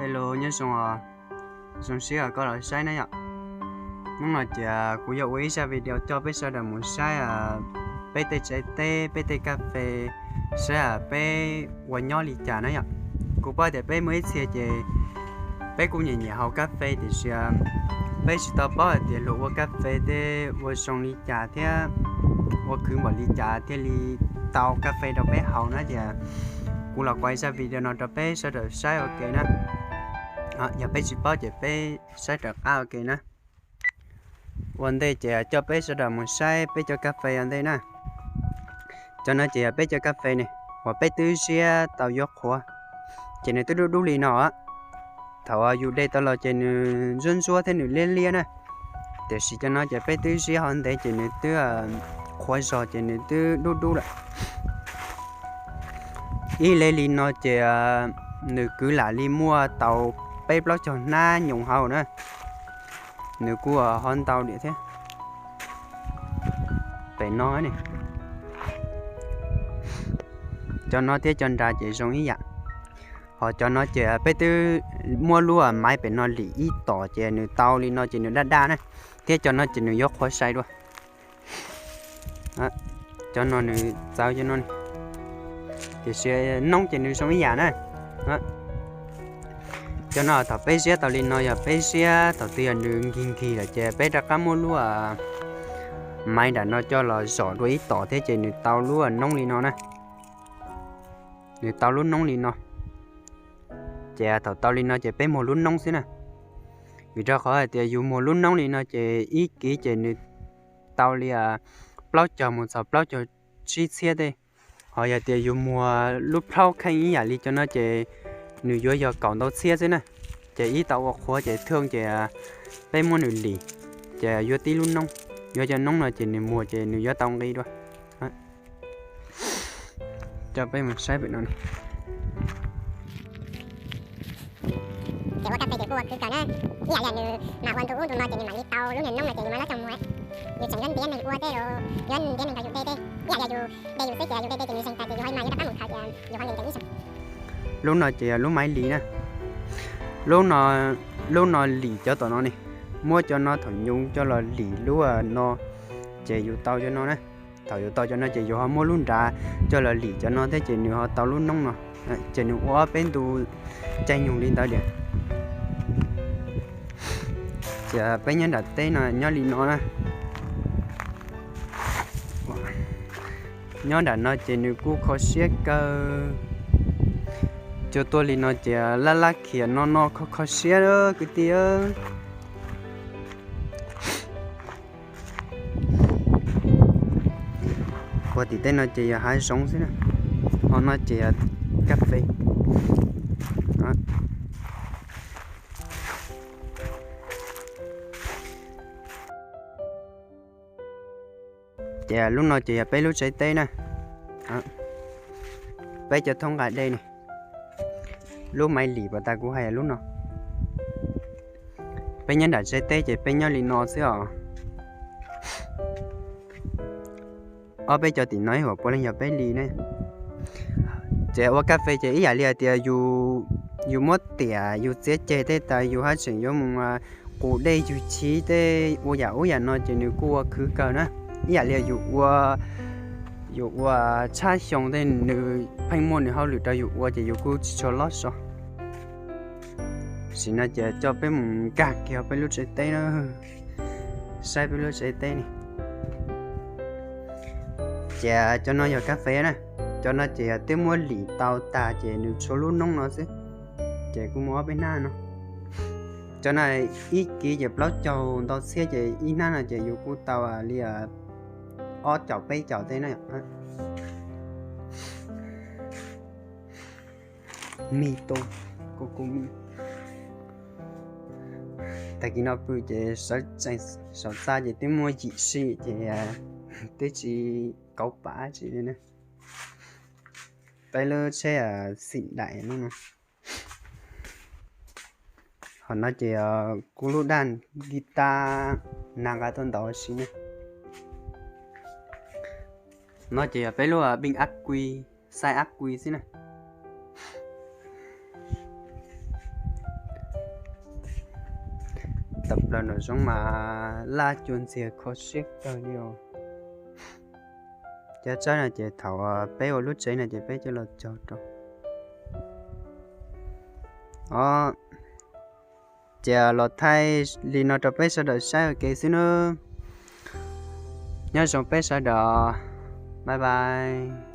Hello, nyob zoo os, zoo siab koj los saib na yom. Hnub no ces kuv yuav ua ib zaj video coj peb sawv daws mus saib peb tej tsev teb, peb tej kas fes, saib peb ua nyob li cas na yom. Kuv paub tias peb muaj ib txhia ces peb kuj nyiam nyiam haus kas fes tiam sis peb tsis tau paub hais tias luag ua kas fes tej ua zoo li cas thiab ua khwv npaum li cas thiaj li tau kas fes rau peb haus na. Ces kuv los ua ib zaj video no rau peb sawv daws saib ua ke na. Yog peb tsis paub ces peb saib raws qab ua ke na. Ua ntej ces coj peb sawv daws mus saib peb cov kas fes ua ntej na. Cov no ces yog peb cov kas fes ne, uas peb twb ziab tau yuav qhuav, ces nws twb dub dub li no. Thaum yus de tau los ces nws ntsuab ntsuab thiab nws liab liab na. Tiam sis cov no ces peb twb ziab ho ntev ces nws twb qhuav zog ces nws twb dub dub lawm. Ib le li no ces nws kwv lam li muaj tau peb plaub caug hnab nyoos hauv na. Nws kuj ho ntau diam thiab. Pem no ne, cov no thiab cov nrad ces zoo ib yam. Ho cov no ces peb twb muab lub maiv pem no lim ib tom ces nws tau li no ces nws daj daj na. Thiab cov no ces nws yuav qhuav sai dua. Cov no nws txawv cov no, tiam sis noob ces nws zoo ib yam na. Cov no thaum peb ziab tau li no yog peb ziab thaum twg yog nws nkig nkig lawm ces peb rov qab muab lub maiv nram no coj los zom dua ib tom thiab ces nws tau lub noob li no na. Nws tau lub noob li no. Ces thaum tau li no ces peb muag lub noob xwb na. Vim rau qhov hais tias yus muag lub noob li no ces ib kiv ces nws tau li plaub caug mus txog plaub caug tsib txhiab tej. Ho yog tias yus muag lub plhaub kheej ib yam li cov no ces nws yuav yog kaum ntau txhiab xwb na. Ces ib tau ua qhuav ces thwj ces peb muab nws lim, ces yuav tib lub noob, yuav cov noob no ces nws muag ces nws yuav tau nqi dua. Coj peb mus saib pem no. Ces ua kas fes ces kuj ua khwv kawg na. Ib yam li nws mam ua ntu ub ntu no ces nws mam li tau lub niag noob no ces nws mam li coj mus. Yus tseem yuav ntiav neeg ua tej los yuav ntiav neeg nrog yus de tej. Ib yam li yus de yus xwb ces yus de de ces nws zeeg tas ces yus ho mas yuav rov qab mus khaws ces yus ho yeem ncaim ib zaug. Lub no ces yog lub maiv lis na. Lub no, lub no lim cov tom no ne. Muab cov no thaum nyuv coj los lim lub no, ces yus tau cov no na. Thaum yus tau cov no ces yus ho muab lub nrad coj los lim cov no thiab ces nws ho tau lub noob no. Ces nws ua ob peb ntu caij nyoog li ntawd tiag. Ces peb nyob nram teb no nyob li no na. Nyob nram no ces nws kuj kho siab kawg. Cua tuaj li no ces laj laj khiav no no kho kho siab kwv tij. Ua tim tej no ces yog hav zoov xwb na. Ho no ces yog kas fes. Ces lub no ces yog peb lub tsev teb na. Peb cov thoob nqa dej ne. Lub maiv lim pas tas kuv hais lub no. Peb nyob nram tsev teb ces peb nyob li no xwb os. Ob peb cov tim no ib huam puav leej yog peb li ne. Ces ua kas fes ces ib yam li hais tias yus muab tiam yus txiav ceg tej tas yus haj tseem yuav mus qus dej yug chiv tej ua yam ub yam no ces nws kuj ua khwv kawg na. Ib yam li yus ua, yus ua tshab xyoo tej nws pheej muaj nws hauj lwm rau yus ua ces yus kuj tsis tshua lob so. Tam sim no ces coj peb mus nkag kiag peb lub tsev teb na, saib peb lub tsev teb ne. Ces cov no yog kas fes na, cov no ces yog twb muab lim tau tag ces nws tshuav lub noob no xwb, ces kuj muaj ob peb hnab no. Cov no ib kiv ces plaub caug ntau txhiab ces ib hnab no ces yus kuj tau li ob caum peb caum tej na. Mi to, kuj kuj mi. Tag kis no pw ces sawv tsees, saum txaj ces twb muaj yim si ces twb tsis kauv pam tsi li na. Peb lub tsheb xim daim no. Ho no ces kuv lub daj guitar nag nqa tuaj ntaus si na. No ces yog peb lub pij ab kui, xaij ab kui xwb na. Tawm plaws nram zoov mas laj cua ntxiag kho siab kawg li os. Cov tsaib no ces thaum peb ua lub tsev no ces peb coj los cog rau. Os, ces los thaij li no rau peb sawv daws saib ua ke xwb nawb. Nyob zoo peb sawv daws, bye bye.